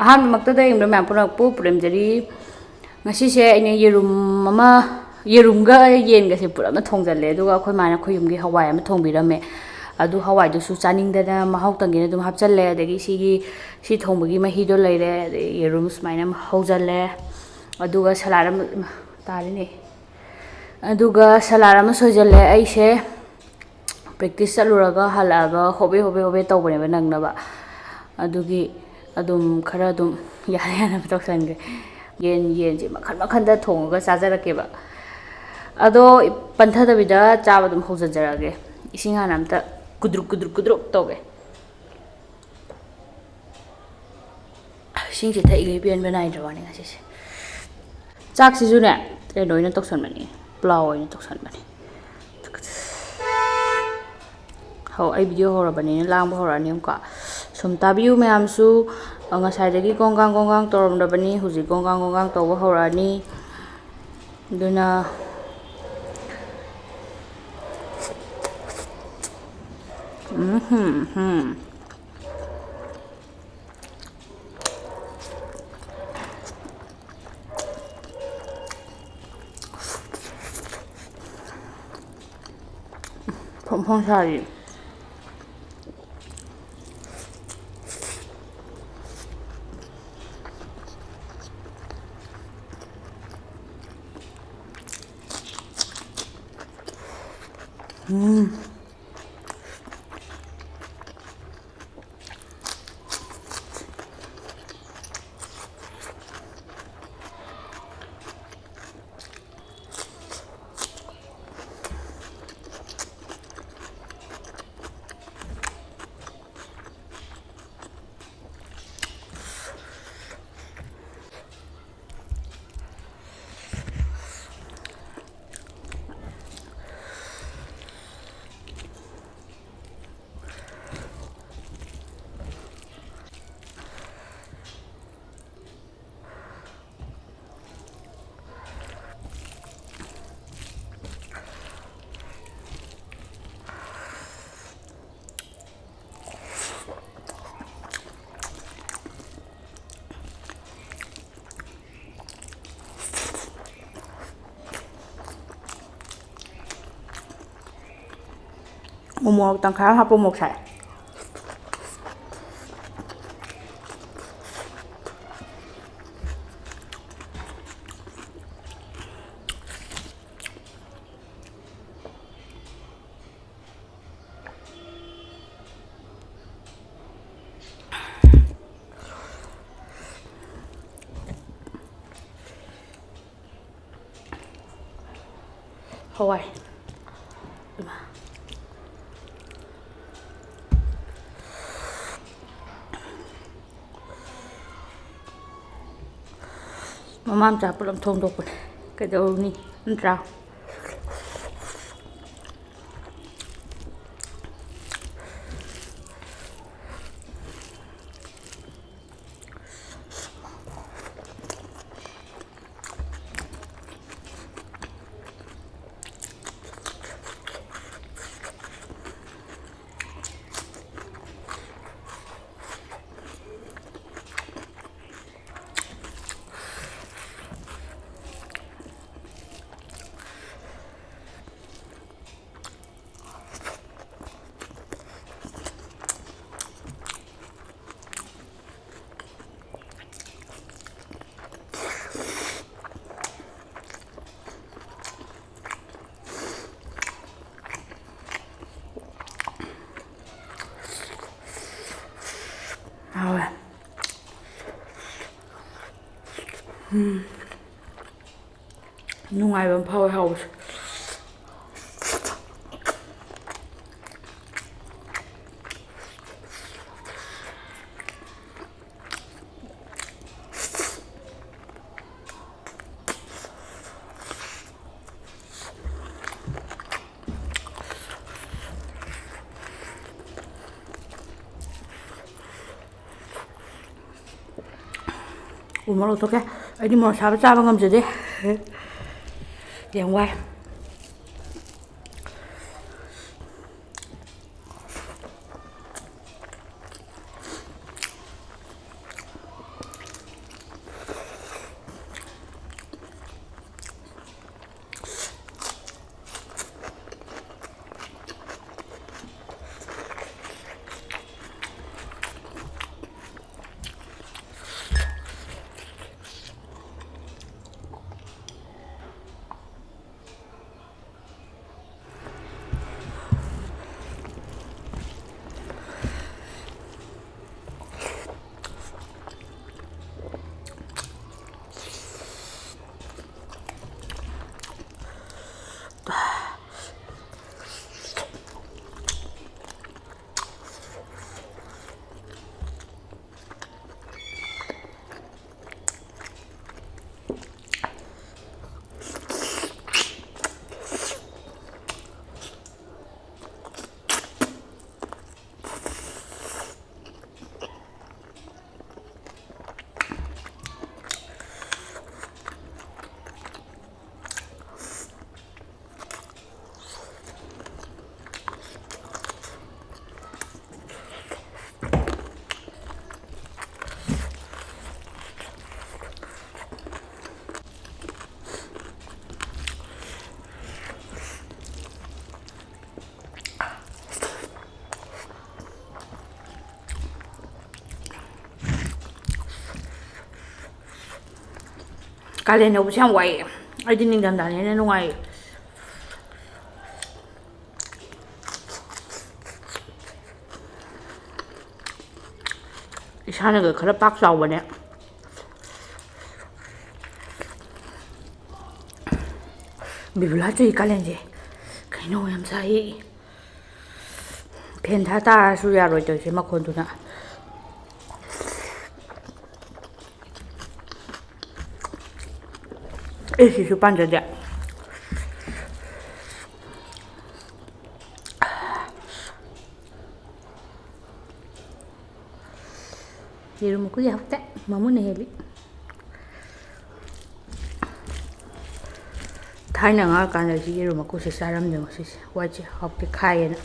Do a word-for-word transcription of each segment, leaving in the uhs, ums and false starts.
ꯑꯍꯥꯟꯕꯃꯛꯇꯗ ꯌꯦꯡꯕ ꯃꯌꯥꯝ ꯄꯨꯝꯅꯃꯛꯄꯨ ꯄꯨꯔꯦꯝꯖꯔꯤ꯫ ꯉꯁꯤꯁꯦ ꯑꯩꯅ ꯌꯦꯔꯨꯝ ꯑꯃ, ꯌꯦꯔꯨꯝꯒ ꯌꯦꯟꯒꯁꯦ ꯄꯨꯂꯞꯅ ꯊꯣꯡꯖꯜꯂꯦ꯫ ꯑꯗꯨꯒ ꯑꯩꯈꯣꯏ ꯃꯥꯅ ꯑꯩꯈꯣꯏ ꯌꯨꯝꯒꯤ ꯍꯋꯥꯏ ꯑꯃ ꯊꯣꯡꯕꯤꯔꯝꯃꯦ꯫ ꯑꯗꯨ ꯍꯋꯥꯏꯗꯨꯁꯨ ꯆꯥꯅꯤꯡꯗꯅ ꯃꯍꯥꯎ ꯇꯪꯒꯦꯅ ꯑꯗꯨꯝ ꯍꯥꯞꯆꯜꯂꯦ꯫ ꯑꯗꯒꯤ ꯁꯤꯒꯤ, ꯁꯤ ꯊꯣꯡꯕꯒꯤ ꯃꯍꯤꯗꯣ ꯂꯩꯔꯦ꯫ ꯑꯗꯩ ꯌꯦꯔꯨꯝ ꯁꯨꯃꯥꯏꯅ ꯑꯃ ꯍꯧꯖꯜꯂꯦ꯫ ꯑꯗꯨꯒ ꯁꯂꯥꯠ ꯑꯃ, ꯏꯃꯥ, ꯇꯥꯔꯦꯅꯦ꯫ ꯑꯗꯨꯒ ꯁꯂꯥꯠ ꯑꯃ ꯁꯣꯏꯖꯜꯂꯦ꯫ ꯑꯩꯁꯦ ꯄ꯭ꯔꯦꯛꯇꯤꯁ ꯆꯠꯂꯨꯔꯒ ꯍꯜꯂꯛꯑꯒ ꯍꯣꯕꯦ ꯍꯣꯕꯦ ꯍꯣꯕꯦ ꯇꯧꯕꯅꯦꯕ ꯅꯪꯅꯕ꯫ ꯑꯗꯨꯒꯤ ꯑꯗꯨꯝ ꯈꯔ ꯑꯗꯨꯝ ꯌꯥꯅ ꯌꯥꯅꯕ ꯇꯧꯁꯟꯒꯦ꯫ ꯌꯦꯟ, ꯌꯦꯟꯁꯦ ꯃꯈꯜ ꯃꯈꯜꯗ ꯊꯣꯡꯉꯒ ꯆꯥꯖꯔꯛꯀꯦꯕ꯫ ꯑꯗꯣ ꯄꯟꯊꯗꯕꯤꯗ ꯆꯥꯕ ꯑꯗꯨꯝ ꯍꯧꯖꯖꯔꯛꯑꯒꯦ꯫ ꯏꯁꯤꯡ ꯍꯥꯟꯅ ꯑꯝꯇ ꯀꯨꯗ꯭ꯔꯨꯛ ꯀꯨꯗ꯭ꯔꯨꯛ ꯀꯨꯗ꯭ꯔꯨꯛ ꯇꯧꯒꯦ꯫ ꯏꯁꯤꯡꯁꯦ ꯊꯛꯏꯈꯩ ꯄꯦꯟꯕ ꯅꯥꯏꯗ꯭ꯔ ꯋꯥꯅꯤ ꯉꯁꯤꯁꯦ꯫ ꯆꯥꯛꯁꯤꯁꯨꯅꯦ, ꯀꯩꯅꯣ ꯑꯣꯏꯅ ꯇꯧꯁꯟꯕꯅꯤ, ꯄ꯭ꯂꯥꯎ ꯑꯣꯏꯅ ꯇꯧꯁꯟꯕꯅꯤ꯫ ꯍꯧ-, ꯑꯩ ꯚꯤꯗꯤꯑꯣ ꯍꯧꯔꯕꯅꯤꯅ ꯂꯥꯡꯕ ꯍꯧꯔꯛꯑꯅꯤ ꯑꯃꯨꯛꯀ꯫ ꯁꯨꯝ ꯇꯥꯕꯤꯌꯨ ꯃꯌꯥꯝꯁꯨ, ꯑ, ꯉꯁꯥꯏꯗꯒꯤ ꯒꯣꯡꯒꯥꯡ ꯒꯣꯡꯒꯥꯡ ꯇꯧꯔꯝꯂꯕꯅꯤ, ꯍꯧꯖꯤꯛ ꯒꯣꯡꯒꯥꯡ ꯒꯣꯡꯒꯥꯡ ꯇꯧꯕ ꯍꯧꯔꯛꯑꯅꯤ꯫ ꯑꯗꯨꯅ, ꯎꯝ, ꯍꯝ, ꯍꯝ꯫ ꯐꯣꯡ ꯐꯣꯡ ꯁꯥꯔꯤ꯫ ꯎꯝ꯫ ꯎ ꯃꯣꯔꯣꯛ ꯇꯪꯈꯥꯏ ꯑꯃ ꯍꯥꯞꯄ, ꯃꯣꯔꯣꯛ ꯁꯥꯏ꯫ ꯍꯋꯥꯏ꯫ ꯏꯃꯥ꯫ ꯃꯃꯥ ꯃꯆꯥ ꯄꯨꯂꯞ ꯊꯣꯡꯗꯣꯛꯄꯅꯦ꯫ ꯀꯩꯗꯧꯔꯨꯅꯤ? ꯅꯠꯇ꯭ꯔꯥ? ꯍꯥꯎꯋꯦ꯫ ꯎꯝ꯫ ꯅꯨꯡꯉꯥꯏꯕ ꯑꯃ ꯐꯥꯎꯋꯦ ꯍꯥꯎꯕꯁꯦ꯫ ꯎ ꯃꯣꯔꯣꯛ ꯂꯧꯊꯣꯛꯀꯦ꯫ ꯑꯩꯗꯤ ꯃꯣꯔꯣꯛ ꯁꯥꯕ ꯆꯥꯕ ꯉꯝꯖꯗꯦ꯫ ꯌꯥꯝ ꯋꯥꯏ꯫ ꯀꯥꯂꯦꯟ ꯌꯧꯕꯁꯦ ꯌꯥꯝ ꯋꯥꯏꯌꯦ꯫ ꯑꯩꯗꯤ ꯅꯤꯡꯊꯝꯊꯥꯅ ꯍꯦꯟꯅ ꯅꯨꯡꯉꯥꯏꯌꯦ꯫ ꯏꯁꯥꯅꯒ ꯈꯔ ꯄꯥꯛ ꯆꯥꯎꯕꯅꯦ꯫ ꯕꯤꯕꯨꯂꯥ ꯆꯨꯏ ꯀꯥꯂꯦꯟꯁꯦ꯫ ꯀꯩꯅꯣ ꯌꯥꯝ ꯁꯥꯏꯌꯦ꯫ ꯐꯦꯟ ꯊꯥ ꯇꯥꯔꯁꯨ ꯌꯥꯔꯣꯏ ꯇꯧꯔꯤꯁꯦ ꯃꯈꯣꯟꯗꯨꯅ꯫ ꯑꯦ ꯁꯤꯁꯨ ꯄꯥꯟꯖꯗꯦ꯫ ꯌꯦꯔꯨꯝ ꯃꯀꯨ ꯌꯥꯎꯗꯦ, ꯃꯃꯨꯅ ꯍꯦꯜꯂꯤ꯫ ꯊꯥꯏꯅ ꯑꯉꯥꯡ ꯑꯣꯏꯔꯤꯀꯥꯟꯗ ꯁꯤ ꯌꯦꯔꯨꯝ ꯃꯀꯨꯁꯦ ꯆꯥꯔꯝꯗꯦ, ꯉꯁꯤꯁꯦ ꯋꯥꯏꯁꯦ ꯍꯥꯎꯇꯦ ꯈꯥꯏꯌꯦꯅ꯫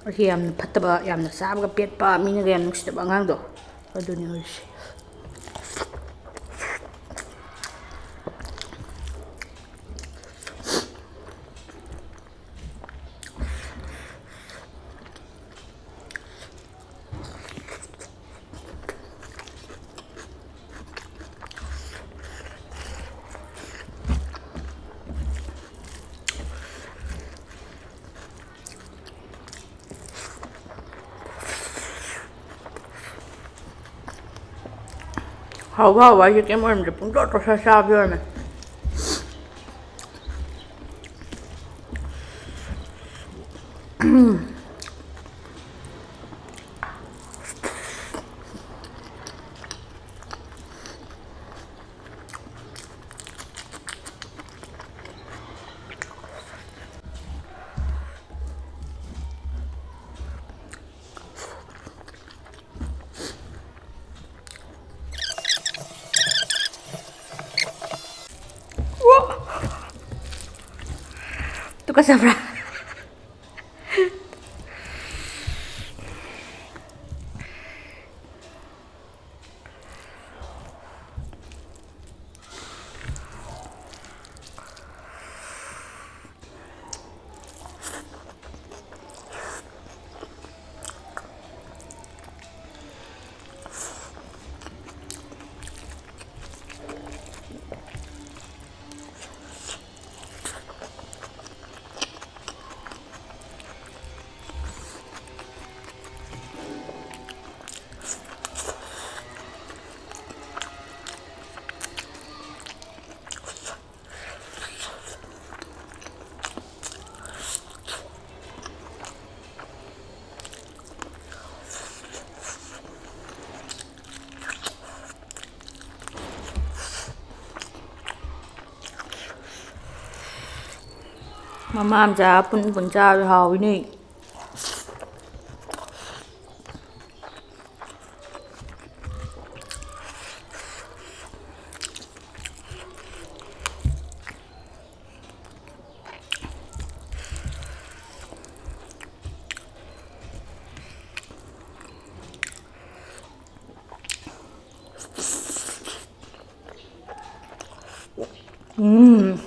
ꯑꯁꯤ ꯌꯥꯝꯅ ꯐꯠꯇꯕ, ꯌꯥꯝꯅ ꯆꯥꯕꯒ ꯄꯦꯠꯄ, ꯃꯤꯅꯒ ꯌꯥꯝ ꯅꯨꯡꯁꯤꯗꯕ ꯑꯉꯥꯡꯗꯣ ꯑꯗꯨꯅꯤ ꯑꯣꯏꯔꯤꯁꯦ꯫ ꯍꯥꯎꯕ ꯍꯥꯎꯕ ꯍꯥꯏꯁꯦ ꯀꯩꯝ ꯑꯣꯏꯔꯝꯗ꯭ꯔꯦ, ꯄꯨꯡꯆꯣꯠ ꯆꯣꯠꯁꯟ ꯆꯥꯕꯤ ꯑꯣꯏꯔꯝꯃꯦ꯫ ꯇꯨꯀꯠꯆꯕ꯭ꯔꯥ? ꯃꯃꯥ ꯃꯆꯥ ꯄꯨꯟ ꯄꯨꯟ ꯆꯥꯕꯗꯣ ꯍꯥꯎꯋꯤꯅꯦ꯫ ꯎꯝ꯫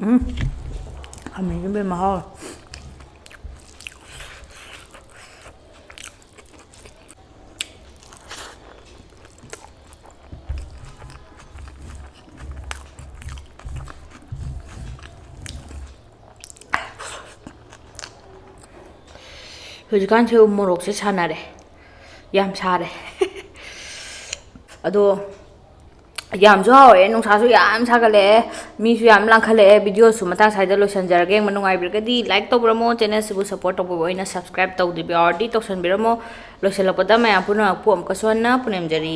ꯎꯝ, ꯈꯥꯃꯦꯟꯁꯤꯟꯕꯤ ꯃꯍꯥꯎ꯫ ꯍꯧꯖꯤꯛꯀꯥꯟꯁꯦ ꯎ ꯃꯣꯔꯣꯛꯁꯦ ꯁꯥꯟꯅꯔꯦ, ꯌꯥꯝ ꯁꯥꯔꯦ꯫ ꯑꯗꯣ ꯌꯥꯝꯁꯨ ꯍꯥꯎꯔꯦ, ꯅꯨꯡꯁꯥꯁꯨ ꯌꯥꯝ ꯁꯥꯒꯠꯂꯛꯑꯦ, ꯃꯤꯁꯨ ꯌꯥꯝ ꯂꯥꯡꯈꯠꯂꯛꯑꯦ꯫ ꯚꯤꯗꯤꯑꯣꯁꯨ ꯃꯇꯥꯡ ꯁ꯭ꯋꯥꯏꯗ ꯂꯣꯏꯁꯤꯟꯖꯔꯒꯦ꯫ ꯌꯦꯡꯕ ꯅꯨꯡꯉꯥꯏꯕꯤꯔꯒꯗꯤ ꯂꯥꯏꯛ ꯇꯧꯕꯤꯔꯝꯃꯣ, ꯆꯦꯅꯦꯜꯁꯤꯕꯨ ꯁꯞꯄꯣꯔꯠ ꯇꯧꯕꯤꯕ ꯑꯣꯏꯅ ꯁꯕꯁꯀ꯭ꯔꯥꯏꯕ ꯇꯧꯗ꯭ꯔꯤꯕ ꯌꯥꯎꯔꯗꯤ ꯇꯧꯁꯟꯕꯤꯔꯝꯃꯣ꯫ ꯂꯣꯏꯁꯤꯜꯂꯛꯄꯗ ꯃꯌꯥꯝ ꯄꯨꯝꯅꯃꯛꯄꯨ ꯑꯃꯨꯛꯀꯁꯨ ꯍꯟꯅ ꯄꯨꯅꯦꯝꯖꯔꯤ꯫